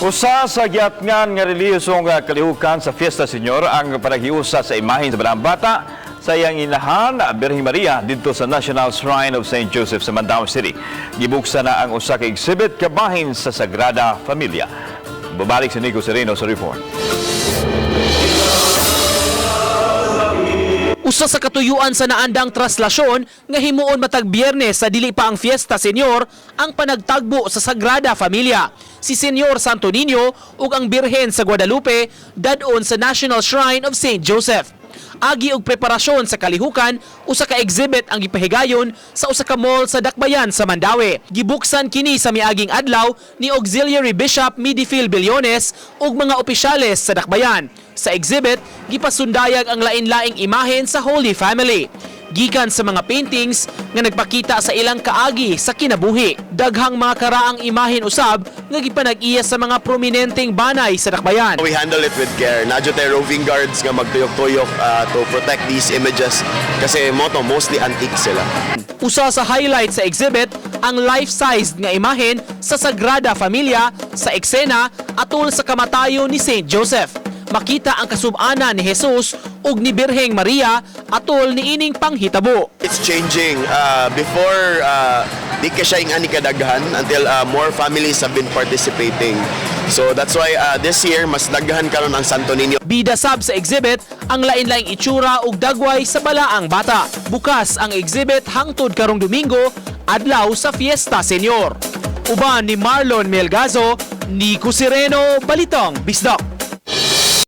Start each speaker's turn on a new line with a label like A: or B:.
A: Usa sa giatngan nga relihiyosong kalihukan sa Fiesta Señor ang panaghiusa sa imahen sa Balaang Bata sa iyang inahan, Birheng Maria, didto sa National Shrine of St. Joseph sa Mandaue City. Gibuksan na ang usa ka exhibit kabahin sa Sagrada Familia. Babalik si Nico Sereno sa report.
B: Usa sa katuyuan sa naandang traslasyon nga himuon matag Biyernes sa dili pa ang Fiesta Señor ang panagtagbo sa Sagrada Familia. Si Señor Santo Niño ug ang Birhen sa Guadalupe dad-on sa National Shrine of St. Joseph. Agi og preparasyon sa kalihukan, usa ka exhibit ang gipahigayon sa usa ka mall sa Dakbayan sa Mandaue. Gibuksan kini sa miaging adlaw ni Auxiliary Bishop Midifil Billones ug mga opisyales sa Dakbayan. Sa exhibit, gipasundayag ang lain-laing imahen sa Holy Family gikan sa mga paintings nga nagpakita sa ilang kaagi sa kinabuhi. Daghang mga karaang imahen usab nga gipanag-iya sa mga prominenteng banay sa Dakbayan.
C: We handle it with care. Naa jud tay roving guards nga magtuyok-tuyok to protect these images kasi mao to, mostly antique sila.
B: Usa sa highlight sa exhibit ang life-sized nga imahen sa Sagrada Familia sa eksena atol sa kamatayon ni St. Joseph. Makita ang kasub-anan ni Jesus ug ni Birheng Maria atol niining panghitabo.
C: It's changing. Before, di ka siya ingani kadaghan until more families have been participating. So that's why this year, mas daghan karon ang Santo Niño.
B: Bida sab sa exhibit ang lain-laing itsura ug dagway sa Balaang Bata. Bukas ang exhibit hangtod karong Domingo, adlaw sa Fiesta Señor. Uban ni Marlon Melgazo, Nico Sereno, Balitang Bisdak.